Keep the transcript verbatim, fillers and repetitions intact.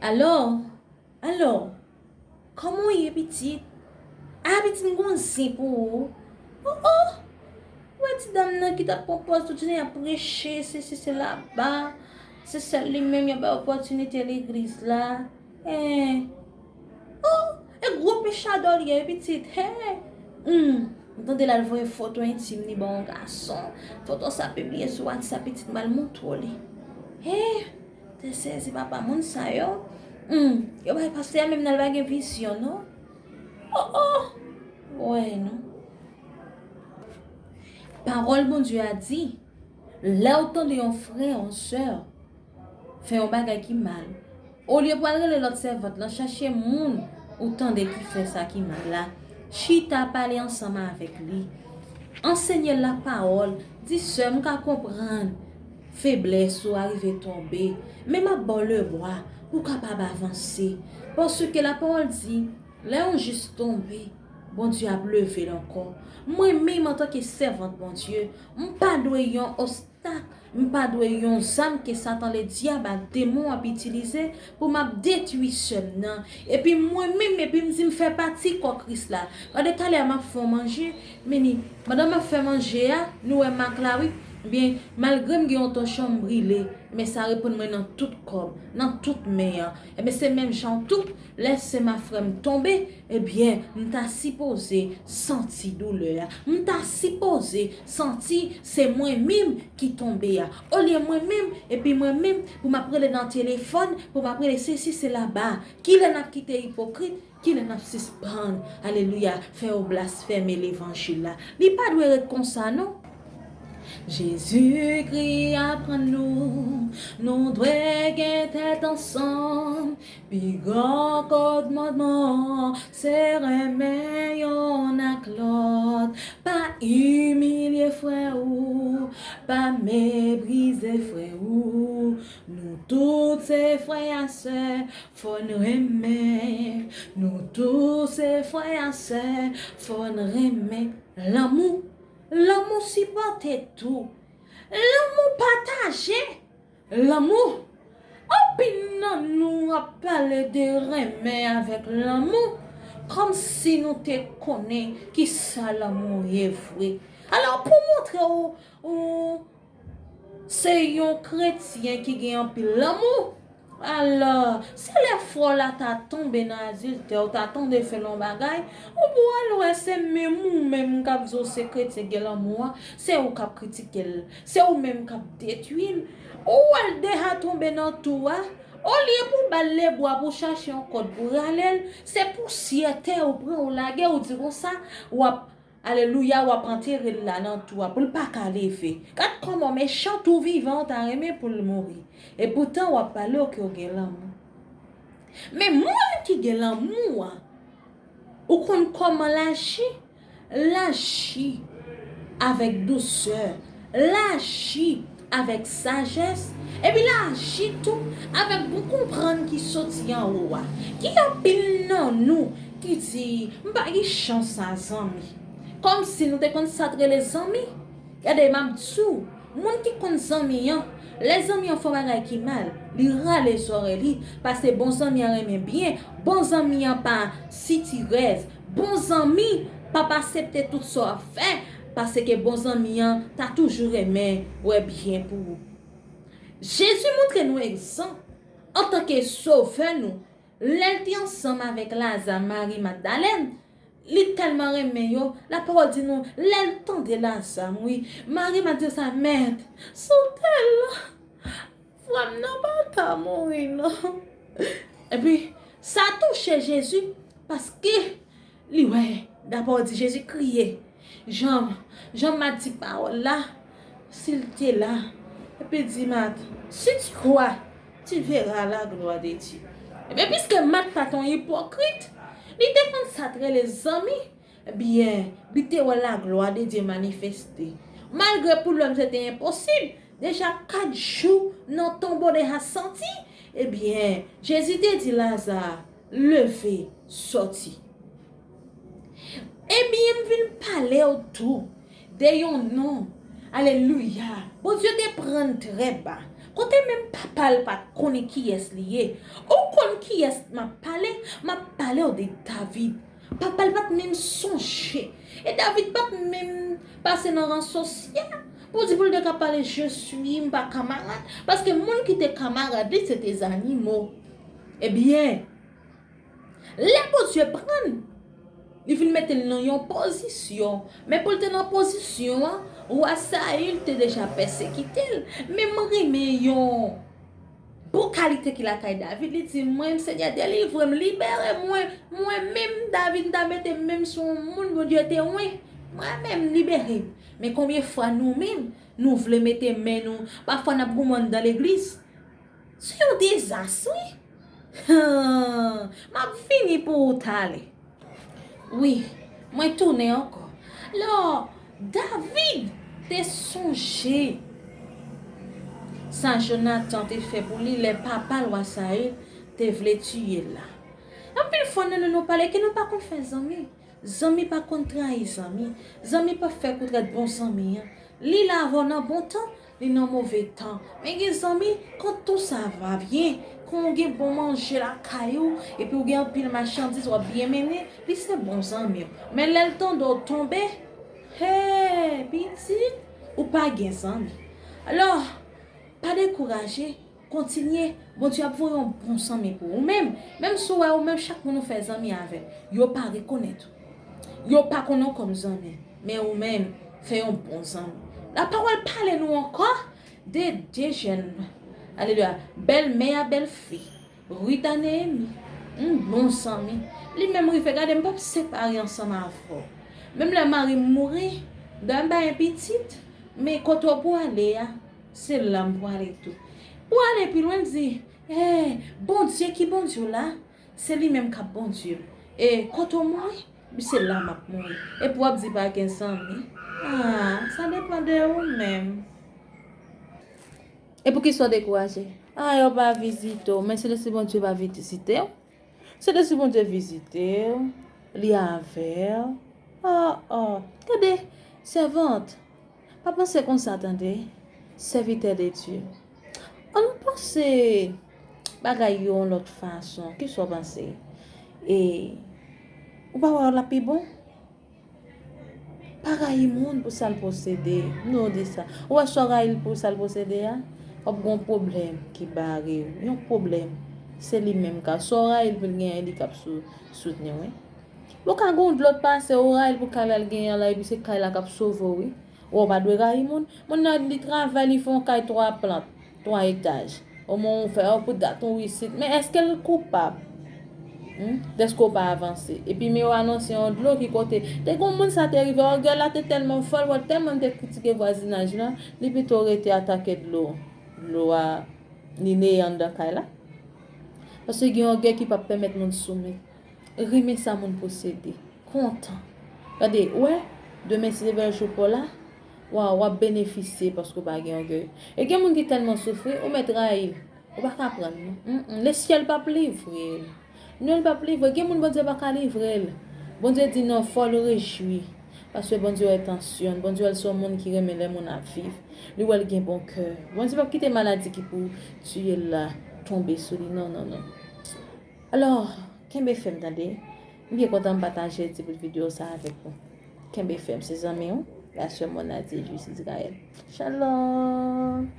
Alò, alò, kòman w ye, pitit? A, pitit, m gon zen pou ou. O, o! Ou wè ti dam nan ki t ap pran pòz tout jounen, ap preche, sesi, sela, ba. Se sèl li menm y ap bay opòtinite legliz la. Hen. O, e gwo pechadò li ye, pitit. Hen. Hmm. M tande l al voye foto entim li ba yon gason. Foto sa pibliye sou WhatsApp, pitit, m al montre w li. Hen. Te sezi papa moun sa yo. Hmm. Yo bay pastè a menm nan l pa gen vizyon, non. O, o! Wè, non. Pawòl Bondye a di, lè w tande yon frè, yon sè, fè yon bagay ki mal, olye pou al rele lòt sèvant lan, chache moun ou tande ki fè sa ki mal la, chita pale ansanm avèk li. Ansenye l lapawòl, di, sè, m ka konprann feblès ou, arive tonbe, men m ap ba w lebwa pou w kapab avanse. Paske lapawòl di, lè yon jis tonbe, Bondye ap leve l ankò. Mwen menm, antanke sèvant Bondye, m pa dwe yon obstak, m pa dwe yon zam ke Satan Ledyab ak demon ap itilize pou m ap detwi sè m nan. Epi mwen menm, epi m di m fè pati kò Kris la. Gade talè a m ap fè yon manje, men ni, pandan m ap fè manje a, nou wè mak la wi. Ebyen, malgre m gen yon tòchon, m brile, men sa reponn mwen nan tout kò m, nan tout men an. Ebyen, se menm jan tou, lè sè m ak frè m tonbe, ebyen, m ta sipoze santi doulè a. M ta sipoze santi se mwen menm ki tonbe a. Olye mwen menm, epi mwen menm, pou m ap rele nan telefòn, pou m ap rele sesi, sela, ba. Kilè n ap kite ipokrit? Kilè n ap sispann, alelouya, fè yo blasfeme levanjil la? Li pa dwe ret konsa, non. Jezikri aprann nou, nou dwe gen tèt ansanm. Pi gran kòmandman se renmen yonn ak lòt. Pa imilye frè ou, pa meprize frè ou. Nou tout se frè ak sè, fò n renmen. Nou tout se frè ak sè, fò n renmen. Lanmou, lanmou sipòte tou. Lanmou pataje. Lanmou. Anpil nan nou ap pale de renmen avèk lanmou, kòmsi nou te konnen kisa lanmou ye vre. Alò, pou montre w, ou se yon kretyen ki gen anpil lanmou, alò, si lè frè w la ta tonbe nan adiltè, ou ta tande fè l yon bagay, ou pou al wè se menm ou menm k ap di w se kretyen gen lanmou a, se ou k ap kritike l, se ou menm k ap detwi l. Ou wè l deja tonbe nan tou a, olye pou w ba l lebwa pou w chache yon kòd pou w rale l, se pousyè tè ou pran ou lage, ou di konsa, w ap, alelouya, w ap antere l la nan tou a pou l pa ka leve. Gad kòman mechan, tou vivan, w ta renmen pou l mouri. Epoutan w ap pale w ke w gen lanmou. Men moun ki gen lanmou a, ou konn kòman l aji? L aji avèk dousè, l aji avèk sajès, epi l aji tou avèk bon konprann ki soti anwo a. Gen anpil nan nou ki di, "M pa gen chans a zanmi." Kòmsi nou te konn sa t rele zanmi? Gade, m ap di w, moun ki konn zanmi an, lè zanmi an fè yon bagay ki mal, li rale zòrèy li, paske bon zanmi an renmen byen, bon zanmi an pa sitirèz, bon zanmi p ap aksepte tout sa w ap fè, paske bon zanmi an ta toujou renmen wè byen pou ou. Jezi montre nou egzanp antanke Sovè nou, lè l te ansanm avèk Laza, Mari Magdalèn, li tèlman renmen yo, lapawòl di nou, lè l tande Laza mouri, Mari Magdalèn di sa, "Mèt, si w te la, frè m nan pa ta mouri, non." Epi, sa touche Jezi, paske li wè, lapawòl di Jezi kriye. Jan, Jan Mat di pawòl la, si l te la, epi di Mat, "Si tu crois, tu verras la gloire de Dieu." Ebyen, piske Mat pa t yon ipokrit, li te konn sa t rele zanmi, ebyen, li te wè laglwa de Dye manifeste. Malgre pou lòm se te enposib, deja kat jou nan tonbo deja santi, ebyen, Jezi te di Laza, "Leve, sòti." Ebyen, m vin pale w tou de yon nonm, alelouya, Bondye te pran l trè ba, kote menm papa l pa t konnen kiyès li ye. Ou Konn kiyès m ap pale? M ap pale w de David. Papa l pa t menm sonje. E David pa t menm pase nan ran sosyè pou di pou l te ka pale je suis, m pa kamarad. Paske moun ki te kamarad li, se te zanimo. Ebyen, lè Bondye pran l, li vin mete l nan yon pozisyon. Men pou l te nan pozisyon an, wa Sayil te deja pèsekite l. Men m renmen yon bon kalite ki lakay David. Li di, mwen, Senyè, delivre m, libere mwen. Mwen menm, David, m ta mete men m sou yon moun Bondye te wen. Mwen menm, libere m. Men konbyen fwa nou menm, nou vle mete men nou, pafwa n ap goumen anndan legliz. Se yon dezas, wi. M ap vini pou ou talè. Wi, mwen tounen ankò. Lò, David te sonje sa Jonatan te fè pou li lè papa l wa Sayil te vle tiye l la. Anpil fwa nan nou, nou pale ke nou pa konn fè zanmi. Zanmi pa konn trayi zanmi. Zanmi pa fè kou trèt bon zanmi an. Li la avè w nan bon tan, li nan move tan. Men gen zanmi, quand tout ça va bien, kan w gen bon manje lakay ou, epi w gen anpil machandiz, w ap byen mennen, li se bon zanmi w. Men lè l tande w tonbe, hey, pitit, ou pa gen zanmi. Alò, pa dekouraje, kontinye. Bondye ap voye yon bon zanmi pou ou. Ou menm, menm si w wè ou menm chak moun ou fè zanmi avè l, yo pa rekonèt ou. Yo pa konnen w kòm zanmi, men ou menm, fè yon bon zanmi. Lapawòl pale nou ankò de de jèn, alelouya, bèlmè a bèlfi, Rita Neyemi, yon bon zanmi. Li menm rive, gade, m p ap separe ansanm avè w. Menm lè mari m mouri, dayè m pa gen pitit, men kote w pou ale a, se la m pou ale tou. Pou ale pi lwen, l di, eh, Bondye ki Bondye w la, se li menm k ap Bondye m. E kote w mouri, se la m ap mouri. Epi w ap di pa gen zanmi. Ah, sa depann de ou menm. E poukisa w dekouraje? Ah, yo pa vizite w. Men se si Bondye pa vizite w. Se si Bondye vizite w, li avè w. Oh, oh. Gade, sèvant, pa panse konsa, tande, sèvitè de Dye. Ann panse bagay yo yon lòt fason. Kisa w panse? E ou pa wè l ap pi bon? Pa rayi moun pou sa l posede. Nou di sa. Ou wè sa w rayi l pou sa l posede a? W ap gen yon pwoblèm ki bare w. Yon pwoblèm. Se li menm ka. Sa w rayi l pou l genyen, li k ap sou, soutni w, wi. Ou ka gen yon dlo k pase, ou rayi l pou kay la l genyen an la, epi se kay la k ap sove w, wi. Ou pa dwe rayi moun. Moun nan, li travay, li fè yon kay twa plant, twa etaj. Omwen ou fè, oh, pou dat ou isit. Men èske l koupab? Hmm? Dèske w pa avanse. Epi men yo anonse yon dlo ki kote. Te gen yon moun sa te rive, ògèy la te tèlman fò, l wè tèlman l te kritike vwazinaj lan, li pito rete atake dlo. Dlo a, li neye anndan kay la. Paske gen ògèy ki p ap pèmèt moun soumèt. Renmen sa moun posede. Kontan. Gade, ou wè, demen si se bèl jou pa w la, w a, w ap benefisye paske w pa gen ògèy. E gen moun ki tèlman soufri, ou mèt rayi l. Ou pa ka pran l, non. Mm, mm. Lesyèl p ap livre l. Non, l p ap livre. Gen moun Bondye pa ka livre l. Bondye di non, fò l rejwi. Paske Bondye wè entansyon l. Bondye wè l se yon moun ki renmen lè moun ap viv. Li wè l gen bon kè. Bondye p ap kite maladi ki pou tiye l la tonbe sou li. Non, non, non. Alò, kenbe fèm, tande. M byen kontan m pataje ti bout videyo sa avèk ou. Kenbe fèm, se zanmi w, la sè Mona Dieu Justice Israël. Shalom.